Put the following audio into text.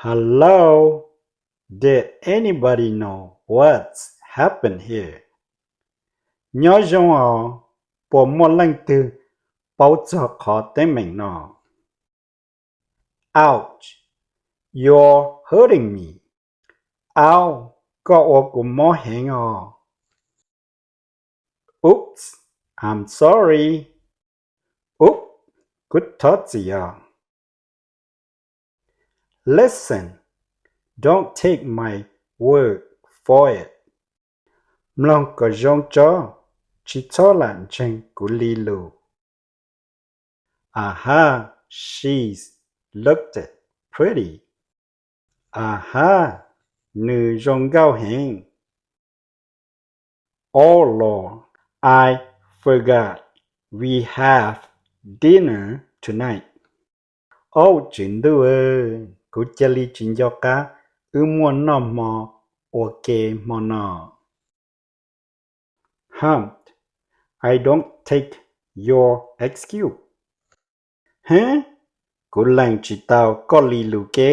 Hello, did anybody know what's happened here? Nyob zoo os, puas muaj leej twg paub txog qhov teeb meem no? Ouch, you're hurting me. Au, koj ua kuv mob heev os. Oops, I'm sorry. Ub, kuv thov txim os. Listen, don't take my word for it. Mloog kom zoo tso, tsis txhob lam ntseeg kuv li lus. Aha, she's looked pretty. Aha, nws zoo nkauj heev. Oh Lord, I forgot we have dinner tonight. Au, tswv ntuj, kuv cia li tsis nco qab wb muaj noj hmo ua ke hmo no. Humph, I don't take your excuse. Hev, kuv lees tsis tau koj li lus ke.